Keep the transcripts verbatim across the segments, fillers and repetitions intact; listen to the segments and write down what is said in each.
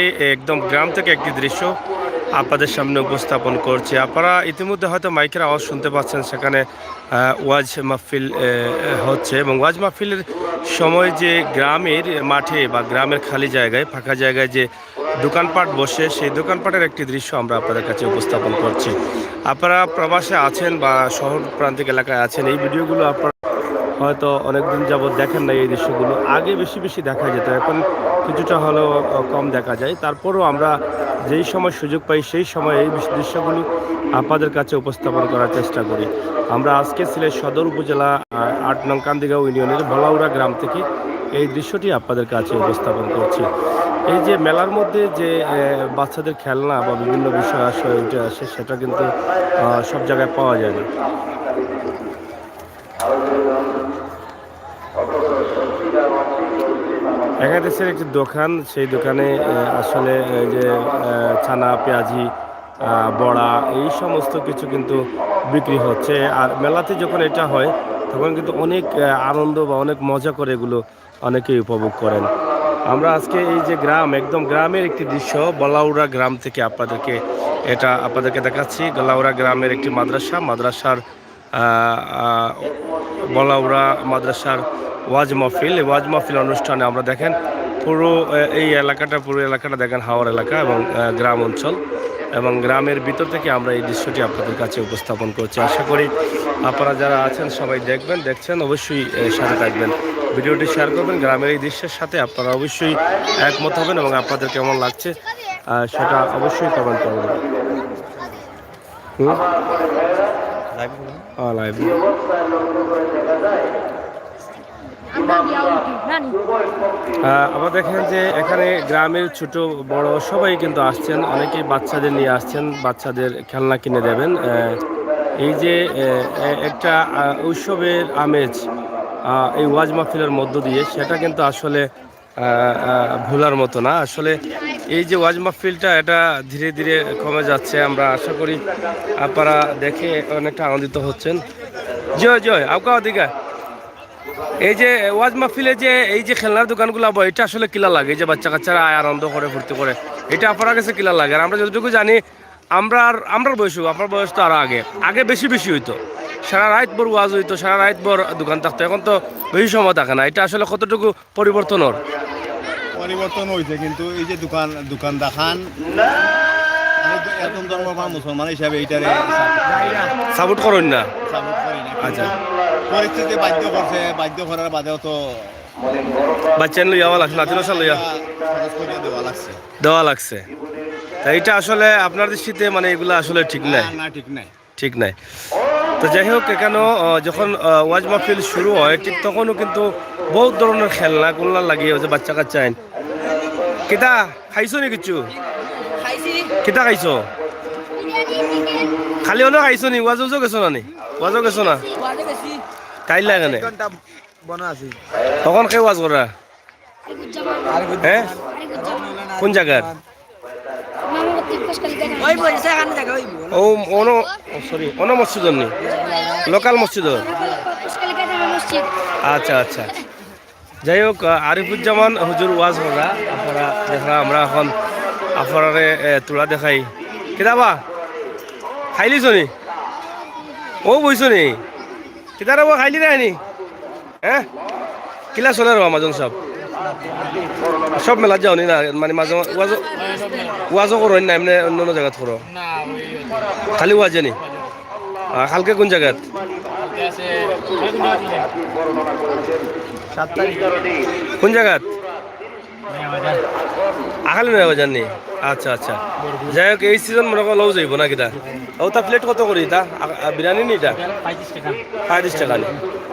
একদম গ্রাম থেকে একটি দৃশ্য আপনাদের সামনে উপস্থাপন করছি। আপনারা ইতিমধ্যে হয়তো মাইকের আওয়াজ শুনতে পাচ্ছেন, সেখানে আহ, ওয়াজ মাহফিল আহ, হচ্ছে, এবং ওয়াজ মাহফিলের সময় যে গ্রামের মাঠে বা গ্রামের খালি জায়গায়, ফাঁকা জায়গায় যে দোকানপাট বসে, সেই দোকানপাটের একটি দৃশ্য আমরা আপনাদের কাছে উপস্থাপন করছি। আপনারা প্রবাসে আছেন বা শহর প্রান্তিক এলাকায় আছেন, এই ভিডিওগুলো আপনারা হয়তো অনেকদিন যাবত দেখেন না এই দৃশ্যগুলো। আগে বেশি বেশি দেখা যেত, এখন কিছুটা হলেও কম দেখা যায়। তারপরেও আমরা যেই সময় সুযোগ পাই, সেই সময় এই বিশ- দৃশ্যগুলো আপনাদের কাছে উপস্থাপন করার চেষ্টা করি। আমরা আজকে সিলেট সদর উপজেলা আহ, আট নং কান্দিগাঁও ইউনিয়নের বলাউড়া গ্রাম থেকে এই দৃশ্যটি আপনাদের কাছে উপস্থাপন করছি। এই যে মেলার মধ্যে যে আহ, বাচ্চাদের খেলনা বা বিভিন্ন বিষয় আসে, উঠে আসে, সেটা কিন্তু আহ, সব জায়গায় পাওয়া যায় না। এখানে দেখছেন একটি দোকান, সেই দোকানে আহ, আসলে এই যে আহ, চানা, পেঁয়াজি, আহ, বড়া, এই সমস্ত কিছু কিন্তু বিক্রি হচ্ছে। আর মেলাতে যখন এটা হয়, তখন কিন্তু অনেক আহ, আনন্দ বা অনেক মজা করে এগুলো অনেকেই উপভোগ করেন। আমরা আজকে এই যে গ্রাম, একদম গ্রামের একটি দৃশ্য, বলাউড়া গ্রাম থেকে আপনাদেরকে এটা আপনাদেরকে দেখাচ্ছি। বলাউড়া গ্রামের একটি মাদ্রাসা, মাদ্রাসার আহ, আহ, বলাউড়া মাদ্রাসার ওয়াজ মাহফিল। এই ওয়াজ মাহফিল অনুষ্ঠানে আমরা দেখেন পুরো আহ, এই এলাকাটা, পুরো এলাকাটা দেখেন হাওর এলাকা এবং আহ, গ্রাম অঞ্চল, এবং গ্রামের ভিতর থেকে আমরা এই দৃশ্যটি আপনাদের কাছে উপস্থাপন করছি। আশা করি আপনারা যারা আছেন সবাই দেখবেন, দেখছেন, অবশ্যই আহ, সাথে থাকবেন, ভিডিওটি শেয়ার করবেন। গ্রামের এই দৃশ্যের সাথে আপনারা অবশ্যই একমত হবেন এবং আপনাদের কেমন লাগছে আহ, সেটা অবশ্যই কমেন্ট করবেন। হুম? ও, লাইভ। আহ, আবার দেখেন যে এখানে গ্রামের ছোট বড় সবাই কিন্তু আসছেন, অনেকেই বাচ্চাদের নিয়ে আসছেন, বাচ্চাদের খেলনা কিনে দেবেন। আহ, এই যে আহ, এ- একটা আহ, উৎসবের আমেজ আহ, এই ওয়াজ মাহফিলের মধ্য দিয়ে, সেটা কিন্তু আসলে আহ, আহ, ভোলার মতো না। আসলে এই যে ওয়াজ মাহফিলটা, এটা ধীরে ধীরে কমে যাচ্ছে। আমরা আশা করি আপনারা দেখে অনেকটা আনন্দিত হচ্ছেন। জয় জয়, আউকা ওদিকে। এই যে ওয়াজ মাহফিলে যে এই যে খেলনার দোকানগুলো বয়, এটা আসলে কিলা লাগে? এই যে বাচ্চা কাচ্চারা আয়, আনন্দ করে, ফুর্তি করে, এটা আপনার কাছে কিলা লাগে? আর আমরা যতটুকু জানি, আমরা আর আমরার বয়স, আপনার বয়স তো আরো আগে, আগে বেশি বেশি হইতো, সারা রাত ভর ওয়াজ হইতো, সারা রাত ভর দোকান থাকতো। এখন তো বেশি সময় থাকে না। এটা আসলে কতটুকু পরিবর্তন ওর? পরিবর্তন হয়েছে, কিন্তু এই যে দোকান দোকান দেখান, আমি তো একজন ধর্মপ্রাণ মুসলমান হিসাবে এইটারে সাপোর্ট করুন না। সাপোর্ট করি না। আচ্ছা। পরিস্থিতি বাধ্য করছে, বাধ্য করার বাদেও তো বাচ্চা লইয়া আওয়া লাগছে, নাতিন ওসা লইয়া খরচ করে দেওয়া লাগছে। দেওয়া লাগছে। তা এটা আসলে আপনার দৃষ্টিতে মানে এগুলা আসলে ঠিক নাই? না, না, ঠিক নাই। ঠিক নাই। তো যাই হোক, এখানেও আহ, যখন আহ, ওয়াজ মাহফিল শুরু হয়, ঠিক তখনও কিন্তু বহুত ধরনের খেলনা কুলনা লাগিয়ে হচ্ছে বাচ্চা কাচ্চা আইন। কিতা খাইছো নি কিছু? খাইছি। কিতা খাইছো? খালি হলো খাইছো নি? ওয়াজও গেছো না নি? ওয়াজও গেছো না? ওয়াজে গেছি। কাইল লাগে না? এক ঘন্টা বনো আছি। তখন কে ওয়াজ করা? আরিফুজ্জামান। হ্যাঁ? আরিফুজ্জামান। কোন জায়গার? মামা প্রত্যেক পাঁচকালি জায়গা। ওই বলছে এখানে জায়গা, ওই বল। ও, অনো, ও, সরি, অনো মসজিদ নি? লোকাল মসজিদ? প্রত্যেক পাঁচকালি জায়গা মসজিদ। আচ্ছা, আচ্ছা। যাই হোক, আহ, আরিফুজ্জামান হুজুর ওয়াজ করা, আপনারা দেখরা, আমরা এখন আপনারারে, এ, তুলা দেখাই। কিতাবা? খাইলিছো নি? ও বইছো নি? কিতারে বা খাইলি না নি? হ্যাঁ? কিলা চলে রে মাজন সব? সব মেলাত যাও নি না? মানে মাঝে মাঝে ওয়াজও, ওয়াজও করো না, এমনি অন্য অন্য জায়গাত করো? না, ওই খালি ওয়াজে নি? আহ, কালকে কোন জায়গাত? কালকে আছে, ওই কোন জায়গাত? সাত তারিখ। কোন জায়গাত? আখালি নয়া বাজার নি? আচ্ছা, আচ্ছা। যাই হোক, এই সিজন মনে করো লও যাইব না কিতা? ওটা প্লেট কত করি এটা? আ, আ, বিরিয়ানি নি এটা? পঁয়ত্রিশ টাকা। পঁয়ত্রিশ টাকা নি?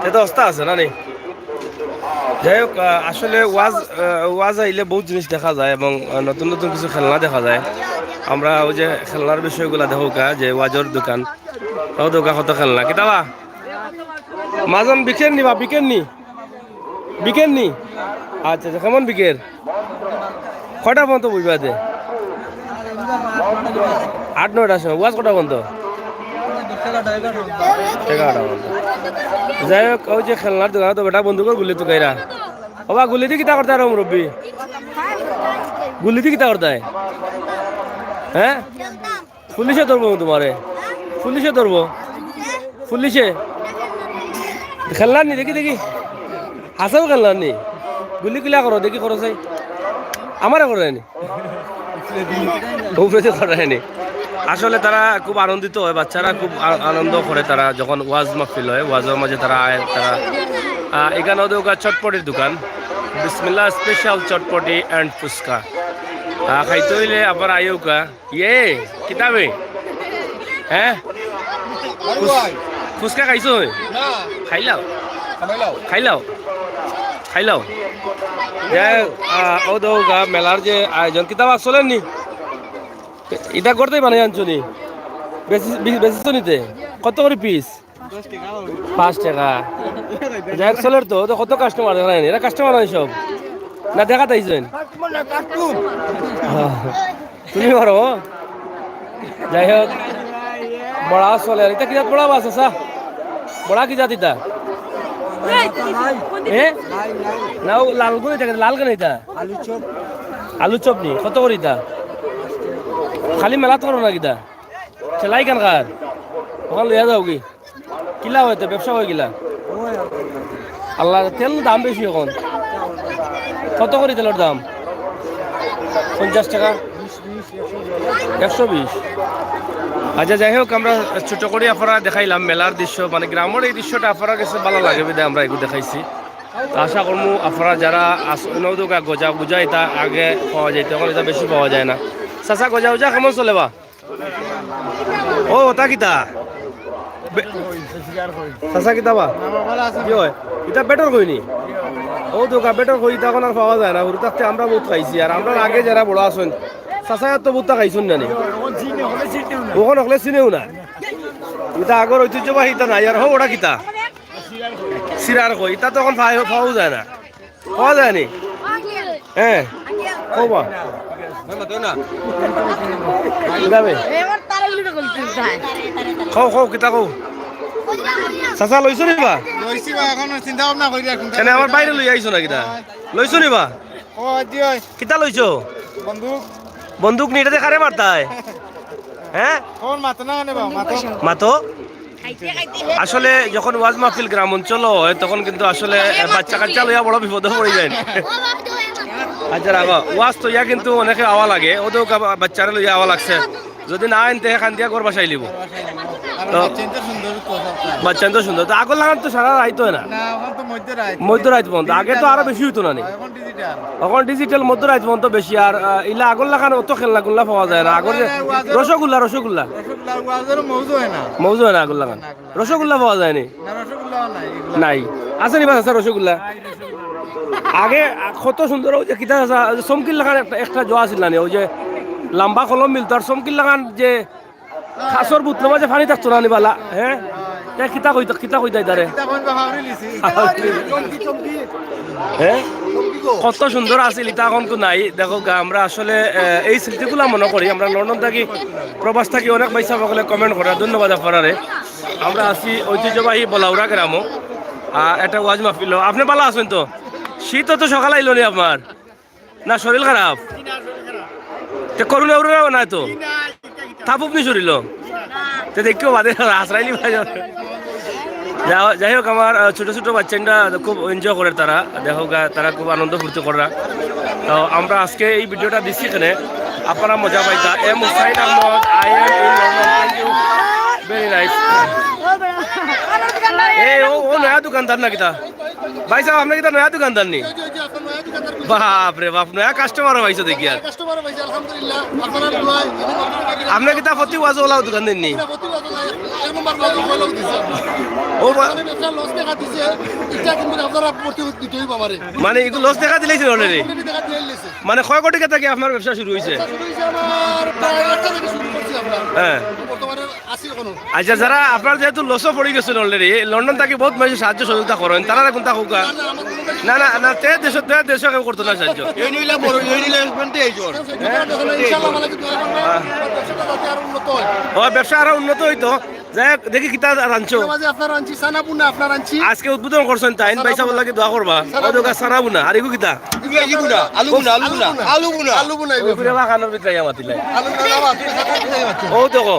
এটা তো অস্তা আছে না নি? যাই হোক, আ, আসলে ওয়াজ, আ, ওয়াজ আইলে বহুত জিনিস দেখা যায় এবং, আ, নতুন নতুন কিছু খেলনা দেখা যায়। আমরা ওই যে খেলনার বিষয়গুলা দেখো কা, যে ওয়াজর দোকান, তাও দোকান কত খেলনা। কিতাবা? মাজন বিকের নি বা বিকের নি? বিকের নি? আচ্ছা, আচ্ছা, কেমন বিকের? কয়টা পর্যন্ত বইবা দে? আট নয়টার সময়। ওয়াজ কটা পর্যন্ত? এগারোটা পর্যন্ত। যাই হোক, ওই যে খেলনার দোকানে তো বেটা বন্দুকর গুলি তুকাইরা। ওবা, গুলি দি কিতা করতে আরো মুরব্বি? গুলি দি কিতা করতায়? হ্যাঁ? পুলিশে ধরবো তোমারে। পুলিশে ধরবো। পুলিশে। খেলনার নি? দেখি, দেখি। হাছাউ খেলনার নি? গুলি কিলা করো, দেখি, করো চাই। আমারে করো নি? উপরে তো করা হয়নি। আসলে তারা খুব আনন্দিত হয়, বাচ্চারা খুব আ-, আনন্দ করে তারা যখন ওয়াজ মাহফিল হয়, ওয়াজর মাঝে তারা আয়, তারা, আহ, এখানে ওদের ওখানে চটপটির দোকান, বিসমিল্লাহ স্পেশাল চটপটি অ্যান্ড ফুচকা। আহ, খাইতে হইলে আবার আইউকা। ইয়ে, কিতাবে? হ্যাঁ? ফুচ-, ফুচকা খাইছো? না। খাইলাও। খাইলাও। খাইলাও। খাইলাও। যাই হোক, আহ, ও তো গা মেলার যে আয়োজন, কিতাব আসলে নি? ইটা করতেই বানাই আনছো নি? বেশি, বেশি, বেশি তো নিতে? কত করে পিস? পাঁচ টাকা। যাই হোক, চলের তো, ও তো কত কাস্টমার দেখা নাই। এরা কাস্টমার নয় সব। না, দেখা তাইছেন? তুমি পারো? যাই হোক, বড়া চলে। আর ইটা কি জাত বড়া বা, চাচা? বড়া কি জাত ইটা? এ? না, ও লাল করে থাকে, লাল কেন ইটা? আলু চপ। আলু চপ নি? কত করে ইটা? খালি মেলাত করো না কিতা? সেলাই কেন কার? ওখান লইয়া যাও কি? কিলা হইতে ব্যবসা হয় কিলা? আল্লাহ, তেল দাম বেশি এখন। কত করে তেলের দাম? পঞ্চাশ টাকা? একশো বিশ। আচ্ছা, যাই হোক, আমরা ছোট করে আপনারা দেখাইলাম মেলার দৃশ্য, মানে গ্রামের এই দৃশ্যটা আপনারা কাছে ভালো লাগে বিধায় আমরা এগুলো দেখাইছি। তো আশা করবো আপনারা যারা আস-, নৌদুকা গজা গুজা এটা আগে পাওয়া যায়, তখন এটা বেশি পাওয়া যায় না। চাচা, গজা গুজা কেমন চলে বা? ও, ওটা কিতা? বে-, চাচা কিতা বা? কি হয়? এটা বেটর কই নি? ও তো কা-, বেটর কই, এটা এখন আর পাওয়া যায় না। হুরু থাকতে আমরা বহুত খাইছি, আর আমরা আগে যারা বড় আছেন, চাচা তো বহুতটা খাইছুন না নি? ওখান হকলে চিনেও না। এটা আগর ঐতিহ্যবাহী, এটা নাই। আর হো, ওটা কিতা? সিরার কই, এটা তো এখন পাই-, পাওয়া যায় না। পাওয়া যায়নি? হ্যাঁ। কও বা। যাবে। কও, কও, কিতা কও? চাচা, লইছো নি বা? লইছি বা, এখন চিন্তা ভাবনা করি আর কোনটা কেনে আমার বাইরে লই আইছো না কিতা? লইছো নি বা? ও, জি হয়। কিতা লইছো? বন্দুক। বন্দুক নি, এটা দিয়ে কারে মারতায়? হ্যাঁ? কোন মাতো না কেনে বা? মাতো। মাতো? আসলে যখন ওয়াজ মাহফিল গ্রাম অঞ্চল হয়, তখন কিন্তু আসলে, এ, বাচ্চা কাচ্চা লইয়া বড় বিপদে পড়ি যায়। আচ্ছা, রাখো। ওয়াজ তো ইয়া কিন্তু অনেকে আওয়া লাগে, ওদের বাচ্চারা লইয়া আওয়া লাগছে। যদি না আনতে, এখান দিয়া ঘর বাসাই লিব। আর তো বাচ্চা তো সুন্দর তো সব। বাচ্চা তো সুন্দর। তো আগর লাগান তো সারা রাইত হয় না। না, এখন তো মধ্যরাত। মধ্যরাত পর্যন্ত। আগে তো আরো বেশি হইতো না নি? এখন ডিজিটাল। এখন ডিজিটাল মধ্যরাত পর্যন্ত বেশি। আর, আহ, ইলা আগর লাখান অত খেলনা কুল্লা পাওয়া যায় না। আগর যে না, না, ওয়াজের রসগোল্লা, রসগোল্লা। রসগোল্লা, ওয়াজের মৌজু হয় না। মৌজু হয় না আগর লাখান। না, না। রসগোল্লা পাওয়া যায়নি? না, রসগোল্লা নাই, এগুলা। নাই। আছে নি বা চাচা রসগোল্লা? নাই, রসগোল্লা। আগে, আ, কত সুন্দর ওই যে কিতা আছে, চমকির লাখান একটা, একটা জোয়া আছিল না নি? ওই যে লম্বা কলম মিলতো আর চমকির লাখান যে খাসর বুতলো মাঝে পানি থাকতো না নি বালা, হ্যাঁ? তে কিতা কইতা, কিতা কইতা ইতারে? কিতা কইন বা, হাওড়ি লিছি। হ্যাঁ? কত সুন্দর আছিল, ইতা এখন তো নাই। দেখো গা, আমরা আসলে, আহ, এই স্মৃতিগুলা মনে করি। আমরা লন্ডন থাকি, প্রবাস থাকি অনেক ভাই সাহেব অকলে comment করা, ধন্যবাদ আপনারারে। আমরা আছি ঐতিহ্যবাহী বলাউড়া গ্রামো, আহ, একটা ওয়াজ মাহফিল। আপনি ভালা আছেন তো? শীত তো সকাল আইলো নি আপনার? না, শরীর খারাপ? তে করোনা উরোনা নাই তো? তাপ উপনি শরীর? তে দেখিও বাদে আশ্রাইলি ভাই। যা-, যাই হোক, আমার, আহ, ছোট ছোট বাচ্চাইনরা খুব enjoy করে তারা। দেখো গা, তারা খুব আনন্দ ফুর্তি করে। তো আমরা আজকে এই ভিডিওটা দিছি এখানে, আপনারা মজা পাইতা। M Hussain Ahmed, I am in London, thank you, very nice। এই ও, ও নয়া দোকানদার না কিতা? ভাই সাহেব, আপনি কিতা নয়া দোকানদার নি? জি, জি, জি, আপনার নয়া দোকানদার। বাপ রে বাপ, নয়া কাস্টমারও পাইছো দেখি আর। কাস্টমারও পাইছি, আলহামদুলিল্লাহ। আপনার দোয়ায়। আপনি কিতা প্রতি ওয়াজো ওলা দোকান দেন নি? এটা প্রতি ওয়াজো ওলা, এক নম্বর ওয়াজো ওলা দিছে। ও বা- আমি ব্যবসা লস দেখা দিছে, এটা কিন্তু আপনারা প্রতি দিতেই পারে। মানে এগুলো লস দেখা দিলেই ছিল already? Already দেখা দিয়ে দিছে। মানে কয় কোটি টাকা কি আপনার ব্যবসা শুরু হয়েছে? ব্যবসা শুরু হয়েছে আমার প্রায় আটটা থেকে শুরু করছি আমরা। হ্যাঁ। বর্তমানে আছি এখনো। আচ্ছা, যারা আপনার যেহেতু লসও পড়ি গেছেন already, লন্ডন থাকি বহুত বেশি সাহায্য সহযোগিতা করেন, তারা কোনটা কউক্কা? না, না, আমার কোনো না, না, না, তে দেশে, তে দেশে কেউ করতো না সাহায্য। এই নিলে বড়, এই নিলে ইনভেস্টমেন্টে এই জোর। ইনশাআল্লাহ, মানে কি দোয়া করবেন? হ্যাঁ। ব্যবসাটা যাতে আরো উন্নত হয়। ও, ব্যবসা আরো উন্নত হইতো। যাই হোক, দেখি কিতা রানছো। মাঝে আপনার আনছি, সানা বুনা আপনার আনছি। আজকে উদ্বোধন করছইন, তাইন ভাইসাবর লাগি দোয়া করবা। সানা বুনা। সানা বুনা, আর এগু কিতা? ইগু, ইগু বুনা, আলু বুনা, আলু বুনা, আলু বুনা। আলু বুনা, এগু। ওই ঘুরে বা খানোর ভিতরে আইয়া মাতিলাই। আলু বুনা, বাবা, তুমি খাতা দিতে যাচ্ছ। ও দেখো,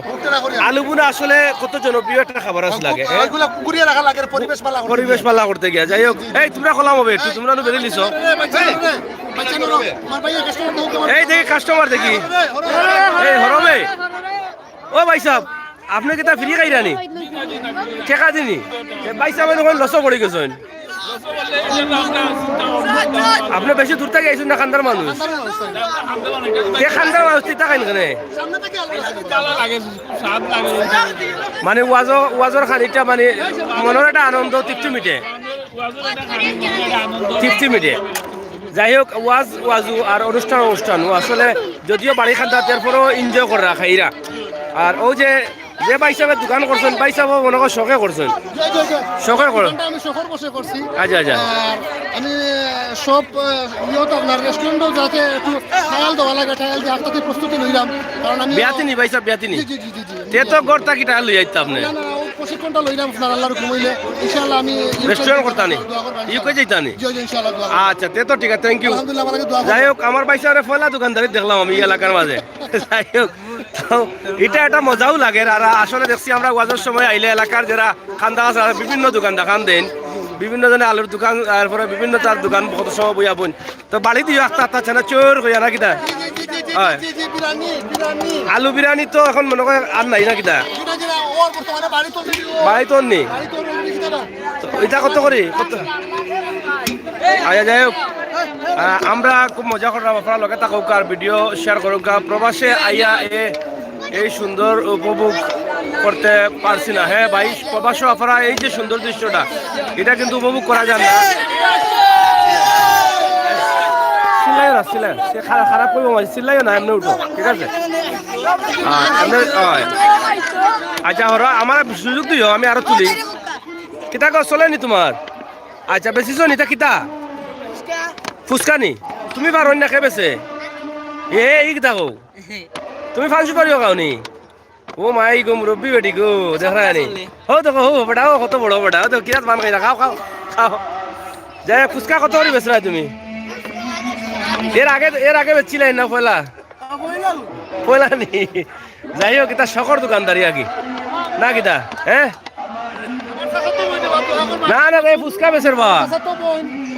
আলু বুনা আসলে কত জনপ্রিয় একটা খাবার আছে লাগে, হ্যাঁ? এগুলা কুকুরিয়া রাখা লাগে, পরিবেশ পালা করতে পরিবেশ গিয়া। পালা করতে গিয়া। যাই হোক, এই তোমরা খোলা হবে একটু, তোমরা তো বেরিয়ে নিছো। এই, বাচ্চা নো রে, বাচ্চা নো রে। আমার ভাই, কাস্টমার দেখো কেমন। এই দেখি কাস্টমার দেখি। এই হরমে। ও ভাইসাব, আপনে কিতা ফ্রি খাইরা নি? টেকা দিনি? এ ভাইসাব, অখন লসো পড়ি গেছইন। আপনে বেশি দূর থাকি আইছইন না, খান্দার মানুষ? তে খান্দার মানুষ, তিতা খাইন কেনে? মানে ওয়াজর, ওয়াজর খানিকটা মানে মনর একটা আনন্দ, তৃপ্তি মিটে। তৃপ্তি মিটে। যাই হোক, ওয়াজ ওয়াজু আর অনুষ্ঠান অনুষ্ঠান, ও আসলে যদিও বাড়ি খান্দাত, এরপরেও এনজয় কররা খাইরা। আর ও যে, যে ভাইসাবে দোকান করছইন, ভাইসাবও মনে কর শখে করছইন। জি, জি, জি। শখে কর- দোকানটা আমি শখর বসে করছি। আচ্ছা, আচ্ছা। আর আমি, আহ, সব, আহ, ইয়েও তো আপনার রেস্টুরেন্টও যাতে একটু টায়াল দেওয়া লাগে, টায়াল দিয়ে আপনাদের প্রস্তুতি লইলাম। কারণ আমি বিয়াতি নি ভাইসাব, বিয়াতি নি? জি, জি, জি, জি, জি। তে তো ঘর থাকি টায়াল লই আইতাম না। না, না, না, ওই প্রশিক্ষণটা লইলাম আপনার আল্লাহর হুকুম অইলে। ইনশাআল্লাহ আমি রেস্টুরেন্ট করতা নি? দোয়া করবো, ইনশাআল্লাহ। ইউকে যাইতা নি? জি, জি, ইনশাআল্লাহ, দোয়া করবো। আচ্ছা, তে তো ঠিক আছে, thank you। আলহামদুলিল্লাহ, আমাকে দোয়া করবো। যাই হোক, আমার ভাইসাবরে পয়লা দোকানদারি দেখলাম আমি এই এলাকার মাঝে। যাই হোক, তো এটা একটা মজাও লাগে। আর আসলে দেখছি আমরা ওয়াজর সময় আইলে এলাকার যারা খান্দা আছে, বিভিন্ন দোকান দেখান দেন, বিভিন্ন জনে আলুর দোকান, তারপরে বিভিন্ন তার দোকান কত সময় বইয়া বইন। তো বাড়ি দিও একটা, একটা ছেলে চোর হইয়া না কিতা? হয়। জি, জি, বিরিয়ানি, বিরিয়ানি। আলু বিরিয়ানি তো এখন মনে কয় আর নাই না কিতা? যেটা, যেটা ওর বর্তমানে বাড়ি তো নেই, ও বাড়ি তো নেই। বাড়ি তো নেই, কিতা না? তো এটা কত করি? কত? আচ্ছা, যাই হোক, আহ, আমরা খুব মজা করলাম। আপনারা লগে থাকুক আর ভিডিও শেয়ার করুক। প্রবাসে আইয়া এ এই সুন্দর উপভোগ করতে পারছি না। হ্যাঁ ভাই, প্রবাসও আপনারা এই যে সুন্দর দৃশ্যটা, এটা কিন্তু উপভোগ করা যায় না। চিল্লাইও না, চিল্লাইও না। সে খারাপ, খারাপ কইবো ভাই, চিল্লাইও না, এমনি উঠো, ঠিক আছে? হ্যাঁ, এমনি, হয়। আচ্ছা, হরো, আমার সুযোগ দিও, আমি আরো তুলি। কিতা কর, চলেনি তোমার? আচ্ছা, বেশি চনি, তা কিতা? ফুচকা নি? তুমি পারো না, কে বেছে? এ, এই কিতা কও? তুমি পান সুপারিও খাও নি? ও মাই গো, মুরব্বি বেটি গো, দেখরা নি? হো দেখো, হো বেটা, ও কত বড় বেটা, ও দেখো, কিরাত পান খাইরা, খাও, খাও, খাও। যাই হোক, ফুচকা কত করি বেচরায় তুমি? এর আগে, এর আগে বেচছিলায় না পয়লা? পয়লা নি? যাই হোক, এটা শখর দোকানদারি আগে। না কিতা? হ্যাঁ? না, না, এই ফুচকা বেচের বা।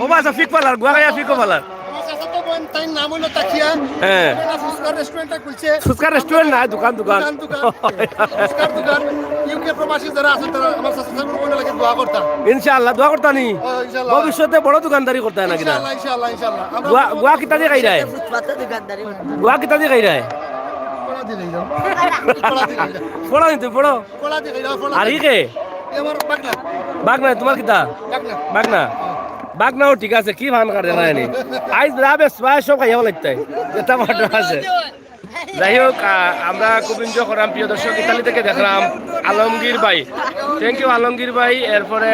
ও বা, আচ্ছা, ফিক পালার, গুয়া খাইয়া ফিক পালার। আমার চাচাতো বোন, তাইর নাম হইলো তাকিয়া। হ্যাঁ। এটা ফুচকার রেস্টুরেন্টটা খুলছে। ফুচকার রেস্টুরেন্ট না, দোকান, দোকান। দোকান, দোকান। ফুচকার দোকান। ইউকে প্রবাসী যারা আছেন, তারা আমার চাচা চাচার বোনের লাগি দোয়া করতা। ইনশাআল্লাহ, দোয়া করতা নি? ও, ইনশাআল্লাহ। ভবিষ্যতে বড় দোকানদারি করতা নাকি না? ইনশাআল্লাহ, ইনশাআল্লাহ, ইনশাআল্লাহ। আমরা গুয়া, গুয়া কিতা দি খাইরায়? ফুটপাতে দোকানদারি করতা। গুয়া কিতা দি খাইরায়? পড়া দি খাইরাম। পড়া দি খাইরাম। পড়া নিতে পড়ো। পড়া দি খাইরাম, পড়া আর দি। ইকে? এ আমার বাগনা। বাগনা, তোমার কিতা? বাগনা। বাগনা। বাগনাও ঠিক আছে, কি ফান কাটে না জানি। আইজ রাবে সবাই সব খাইয়া লাগতাই। এটা মাত্র আছে। যাই হোক, আহ, আমরা খুব এনজয় করলাম, প্রিয় দর্শক। ইতালি থেকে দেখলাম আলমগীর ভাই, থ্যাংক ইউ আলমগীর ভাই, এরপরে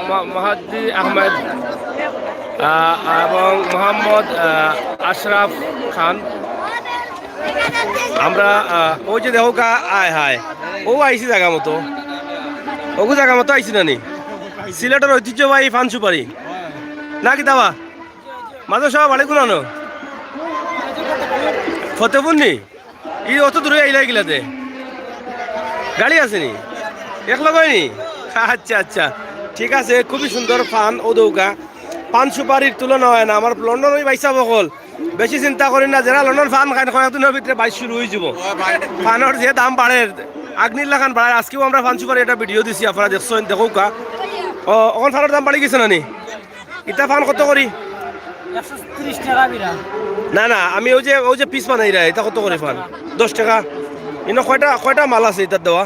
ম-, মহাদ্দি আহমেদ, আহ, এবং মোহাম্মদ, আহ, আশরাফ খান। আমরা, আহ, ওই যে দেখো গা, আয় হায়, ও আইছি জাগা মতো, ওগু জাগা মতো আইছি না নি? সিলেটের ঐতিহ্যবাহী পান সুপারি না কিতা বা? মাদ্রাসা বাড়ি কোনানো? ফতেপুর নি? ই অত দূরে আইলা কিলাতে? গাড়ি আছে নি? এক লগে নি? আচ্ছা, আচ্ছা, ঠিক আছে। খুবই সুন্দর পান, ও দৌকা। পান সুপারির তুলনা হয় না। আমার লন্ডন ওই ভাইসাব অকল বেশি চিন্তা করি না, যারা লন্ডন পান খায়, কয়েকদিনের ভিতরে বাইশ শুরু হয়ে যাব। পানর যে দাম বাড়ের, আগ্নির লাখান বাড়ের। আজকেও আমরা পান সুপারি একটা ভিডিও দিছি, আপনারা দেখছেন, দেখুকা। ও, অখন পানর দাম বাড়ি গেছে না নি? ইতা পান কত করি? একশো তিরিশ টাকা বিড়া। না, না, আমি ওই যে, ওই যে পিস বানাইরা, এটা কত করি পান? দশ টাকা। ইনো কয়টা, কয়টা মাল আছে ইতার দেওয়া?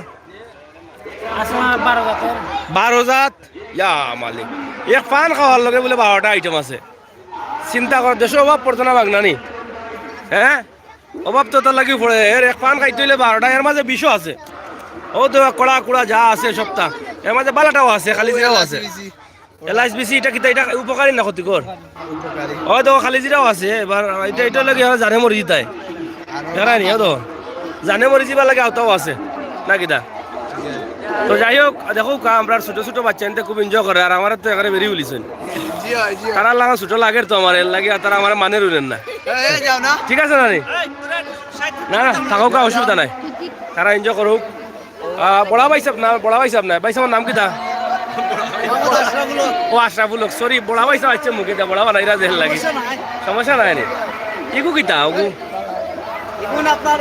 আছে আমার বারো জাতের। বারো জাত? ইয়া মালিক। এক পান খাওয়ার লগে বুলে বারোটা আইটেম আছে। চিন্তা কর, দেশো অভাব পড়তো না বাগনানি? হ্যাঁ? অভাব তো তার লাগি পড়ে। এর এক পান খাইতে হইলে বারোটা, এর মাঝে বিষও আছে। ও তো কড়া কুড়া যা আছে সবটা। এর মাঝে বালাটাও আছে, খালি জিরাও আছে। এলাইচ বেশি, এটা কিতা? এটা উপকারী না ক্ষতিকর? উপকারী। ও তো খালি জিরাও আছে, এবার এটা, এটা লাগে জানে মরি জিতায়। জানাই নি, ও তো জানে মরি যিবার লাগে আওতাও আছে। না কিতা? তো যাই হোক, দেখো কা, আমরা ছোট ছোট বাচ্চা ইনতে খুব এনজয় করে, আর আমার তো একেবারে বেরি উলিছইন। জি হয়, জি হয়। তারা লাগা ছোট লাগের তো আমার, এর লাগি আর তারা আমার মানে রইলেন না। এই, এই যাও না। ঠিক আছে না নি? না, না, থাকো কা, অসুবিধা নাই। তারা এনজয় করুক। আহ, বড়া ভাই সাহেব না, বড়া ভাই সাহেব না, ভাই সাহেবের নাম কিতা? ও আশরাফুল হক, সরি, বড়া ভাই সাহেব আইছে মুখে দিয়া, বড়া বানাইরা দেহের লাগি। সমস্যা নাই রে। ইগু কিতা, ওগু? ইগুন আপনার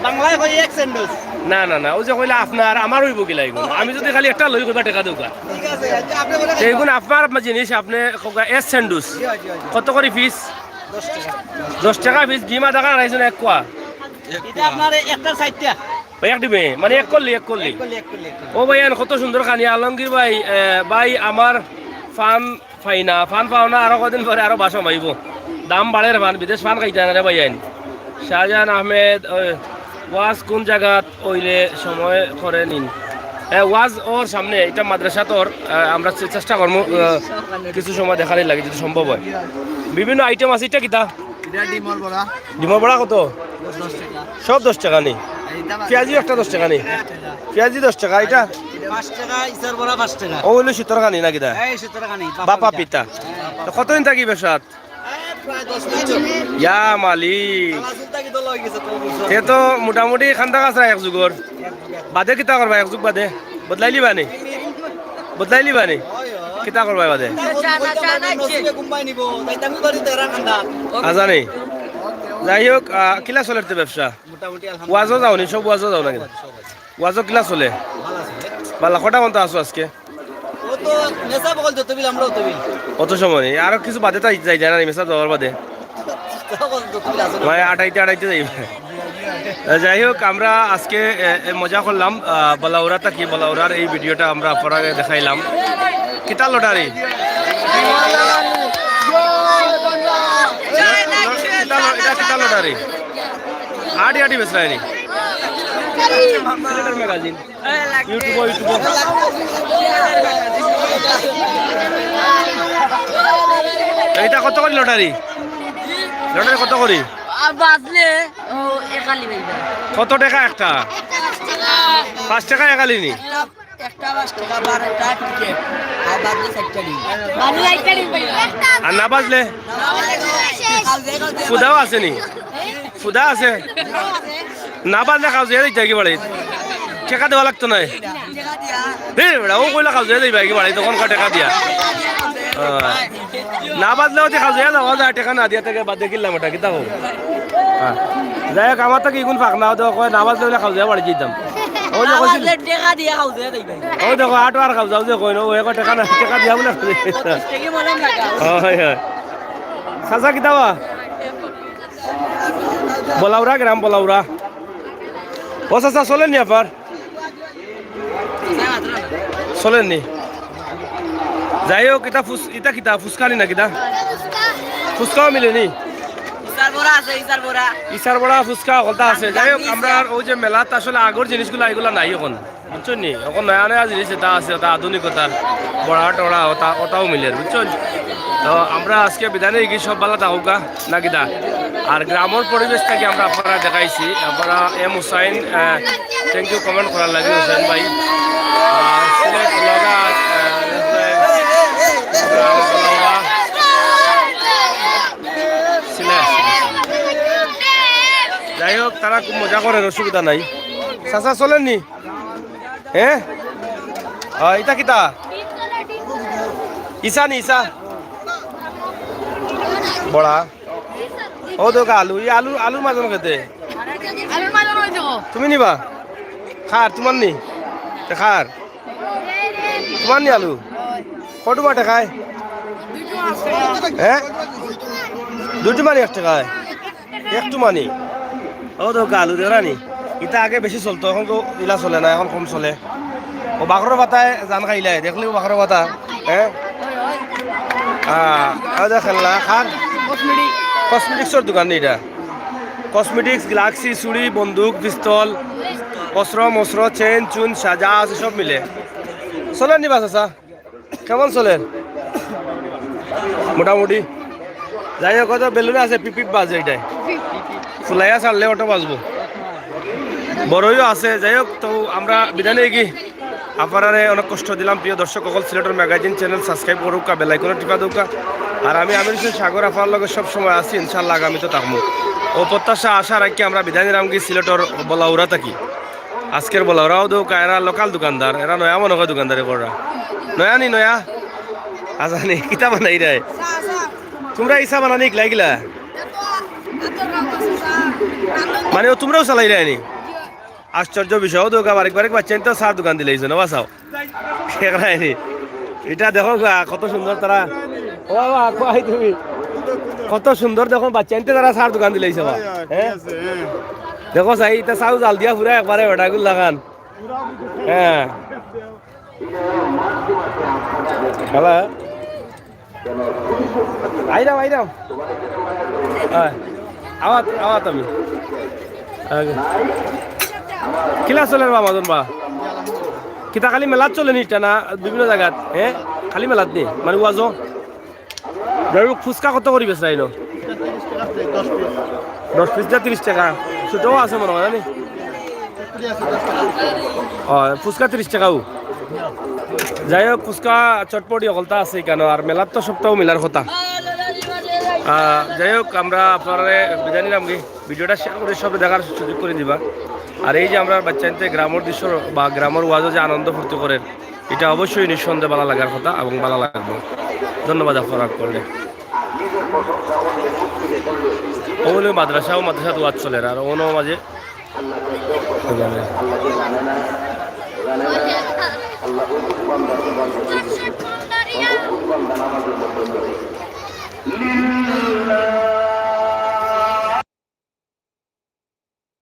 বাংলায় কই এক সেন্ডুস। না, না, না, ও যে কইলা আপনার, আমার অইবো কিলা ইগুন? আমি যদি খালি একটা লই কইবা টেকা দেউকা। ঠিক আছে, আচ্ছা, আপনি বলে তো ইগুন আপনার জিনিস, আপনি কউকা এক সেন্ডুস। জি, জি, জি। কত করি পিস? দশ টেকা। দশ টেকা পিস, ডিম আধা কাটা রাখছইন এক কোয়া। এটা আপনার একটা ষাইটটা। ওই এক ডিমে, মানে এক কল্লি, এক কল্লি। এক কল্লি, এক কল্লি, এক কল্লি। ও ভাই, এন কত সুন্দর খানি, আলমগীর ভাই, এ, ভাই আমার ফান পাই না, ফান পাও না, আরো কদিন পরে আরো বাসা পাইবো। দাম বাড়ের ফান, বিদেশ ফান খাইতা না রে ভাই আইন। শাহজাহান আহমেদ, ওই, ওয়াজ কোন জাগাত অইলে সময় করে নিন? এ, ওয়াজ ওর সামনে, এটা মাদ্রাসা তোর, আহ, আমরা চে-, চেষ্টা করমু, আহ, কিছু সময় দেখানি লাগে যদি সম্ভব হয়। বিভিন্ন আইটেম আছে, এটা কিতা? এটা ডিমর বড়া। ডিমর বড়া কত? দশ টেকা। সব দশ টেকা নি? আর এটা বাদ পিয়াজিও একটা দশ টেকা নি? দশ টেকা। পিয়াজি দশ টেকা, এটা? পাঁচ টেকা, ইসার বড়া পাঁচ টেকা। ও অইলো সুতরকানি না কিতা? এই সুতরকানি, বাপা বাপা পিতা। পিতা। তো কতদিন থাকি ব্যবসাত? এই প্রায় দশ বছর। ইয়া মালিক। কালা চুল থাকি তো লই গেছে, তো বুঝছো। তে তো মোটামুটি খান্দা কাছরা এক যুগর। বাদে কিতা করবা এক যুগ বাদে? বদলাইলিবা নি? বদলাইলিবা নি? কিতা করবা বাদে? আজানি। যাই হোক, আহ, কিলা চলের তে ব্যবসা? মোটামুটি আলহামদুলিল্লাহ। ওয়াজও যাও নি? সব ওয়াজও যাও না কেন? সব আছে। ওয়াজও কিলা চলে? ভালা চলে। ভালা, কটা পর্যন্ত আছো আজকে? ও তো মেসাব অকল যত বিল, আমরা অত বিল। অত সময় নেই, আরো কিছু বাদে তাই যাই যায় না, মেসাব যাওয়ার বাদে। তখন যত বিল আছে না। মানে আটাইতে আটাইতে যাইবে। যাই হোক, আমরা আজকে, এ, এ, মজা করলাম, আহ, বলাউরা থাকি, বলাউরার এই ভিডিওটা আমরা আপনারারে দেখাইলাম। কিতা লটারি? কিতা ল-, এটা কিতা লটারি? আটি আটি বেচরায়নি। সিলেটের ম্যাগাজিন। YouTube, YouTube। এইটা কত করি লটারি? লটারি কত করি? আর বাজলে ও একালি পাইবা। কত টেকা একটা? পাঁচ টেকা একালি নি? একটা, একটা পাঁচ টেকা, বারোটা টিকিট। আর বাজলে চারটা ডিম। বাজলে চারটা ডিম পাইবা। আর না বাজলে? না বাজলে শেষ। ফুদাও আছে নি? ফুদা আছে? না বাজলে খাওয়া যায়, যাইতে কি বাড়ি? টেকা দেওয়া লাগতো না। হে বেটা, ও কইলা খাওয়া যায়, যাইবা কি বাড়ি? তখন কা টেকা দিয়া। হ্যাঁ। না বাজলেও যে খাওয়া যায়, যাওয়া যায়, টেকা না দিয়া থাকে, বাদ দেখিলাম এটা, কিতা কও? হ্যাঁ। যাই হোক, আমার তো কি ইগুন ফাঁক না, তো কয় না বাজলে বলে খাওয়া যায়, বাড়ি যাইতাম। ওই যে না কইছিল। বাজলে টেকা দিয়া খাওয়া যায়, যাইবা। ওই দেখো, আট আর খাওয়া যাও যে কই না, ও এখন টেকা না, টেকা দিয়া বলে। পঁচিশ টাকা মনে হয় না। হয়, হয়। চাচা, কিতা বা? বলাউরা গ্রাম, বলাউরা। ও চাচা, চলের নি আপনার? চলের নি? যাই হোক, ইটা ফুস-, ইটা কিতা? ফুচকা নি না কিতা? ফুচকাও মিলে নি? ইসার বড়া আছে, ইসার বড়া। ইসার বড়া, ফুচকা, হকলতা আছে। যাই হোক, আমরা আর ওই যে মেলাত আসলে আগর জিনিসগুলা, এগুলা নাই এখন। বুঝছো নি? এখন নয়া নয়া জিনিস এটা আছে, ওটা আধুনিকতার বড়া টড়া, ওটা, ওটাও মিলের, বুঝছো নি? তো আমরা আজকে বিদায় নিয়ে গিয়ে সব ভালা থাকুকা, না কিতা? আর গ্রামর পরিবেশ থাকি আমরা আপনারা দেখাইছি, আপনারা এম হুসাইন, আহ, thank you comment করার লাগি হুসাইন ভাই। আর সিলেট ব্লগার, আহ, সিলেট। যাই হোক, তারা খুব মজা করের, অসুবিধা নাই। চাচা চলের নি? হ্যাঁ? আহ, ইটা কিতা? ইসা নি, ইসা? বড়া। ও দেখো আলু, ই আলু, আলুর মাজন খেতে। আলুর মাজন ওই দেখো। তুমি নিবা? খার, তোমার নি? তে খার। তোমার নি আলু? কত বা টেকায়? হ্যাঁ? দুইটো মানি এক টেকায়? একটু মানি। ও তো আলু দেওয়া নি। ইটা আগে বেশি চলতো, এখন তো ইলা চলে না, এখন কম চলে। ও বাখরর পাতায় জান খাইলায়, দেখলেও বাখরর পাতা, হ্যাঁ? আহ, আর দেখেন না, খান। কসমেটিক্সর দোকান নি এটা। কসমেটিক্স, গ্যালাক্সি, চুড়ি, বন্দুক, পিস্তল, অস্ত্র, মস্ত্র, চেন, চুন, সা-, যা আছে সব মিলে। চলের নি বা চাচা? কেমন চলের? মোটামুটি। যাই হোক, কত বেলুন আছে, পিপিপ বাজে এটায়। ফুলাইয়া ছাড়লে অটো বাজবো। বড়ইও আছে, যাই হোক, তো আমরা বিদায় নিয়ে কি? আপনারারে অনেক কষ্ট দিলাম, প্রিয় দর্শক অকল। সিলেটর ম্যাগাজিন চ্যানেল সাবস্ক্রাইব করুক্কা, বেল আইকনো টিপা দেউক্কা। আর আমি আমির হোসেন সাগর আপনারার লগে সব সময় আছি, ইনশাআল্লাহ আগামীতেও থাকমু। অউ প্রত্যাশা আশা রাখিয়া আমরা বিদায় নিরামগি সিলেটর বলাউরা থাকি। আজকের বলাউরাও দেউক্কা, এরা লোকাল দোকানদার, এরা নয়া মনো অয় দোকানদারি কররা। নয়া নি নয়া? আচ্ছা নি, কিতা বানাইরায়? তুমরা ইসা বানানি ইকলা ইকলা? মানে অউ তুমরাও চালাইরায় নি? আশ্চর্য বিষয়, অউ দেউক্কা, বারেক বারেক বাচ্চাইন্তে চার দোকান দিলাইছে, না বাচাও? দেখরায় নি? ইটা দেখো গা, কত সুন্দর তারা। ও বাবা, কই তুমি? কত সুন্দর দেখো, বাচ্চাইন্তে তারা চার দোকান দিলাইছে বা। অয়, অয়, ঠিক হ্যাঁ? আছে, হ্যাঁ। দেখো চাই, ইতা চাউ জাল দিয়া পুরা একবারে বেটাগুর লাখান। হ্যাঁ। হ্যালো। আইরাম, আইরাম। অয়। আওয়াত, আওয়াত আমি। আগে। কিলা চলের বা মাজন বা? কিতা খালি মেলাত চলে নি ইটা না বিভিন্ন জাগাত? হ্যাঁ? খালি মেলাত নি? মানে ওয়াজো? যাই হোক, ফুচকা কত করি বেচরায় ইনো? দশ পিস দিয়া তিরিশ টেকা। ছোটও আছে মনো অয়, জানি? অয়, ফুচকা তিরিশ টেকাউ। যাই হোক, ফুচকা চটপটি অকলতা আছে ইকানো, আর মেলাত তো সবটাউ মিলার কথা। আহ, যাই হোক, আমরা আপনারারে বিদায় নিলামগি। ভিডিওটা শেয়ার করি সবে দেখার সুযোগ করি দিবা। আর এই যে আমরার বাচ্চাইন্তে গ্রামর দৃশ্য বা গ্রামর ওয়াজো যে আনন্দ ফুর্তি করের, ইটা অবশ্যই নিঃসন্দেহে ভালা লাগার কথা এবং ভালা লাগবো। ধন্যবাদ আপনারারে। অউ অইলো মাদ্রাসা, অউ মাদ্রাসাত ওয়াজ চলের, আর অনো মাঝে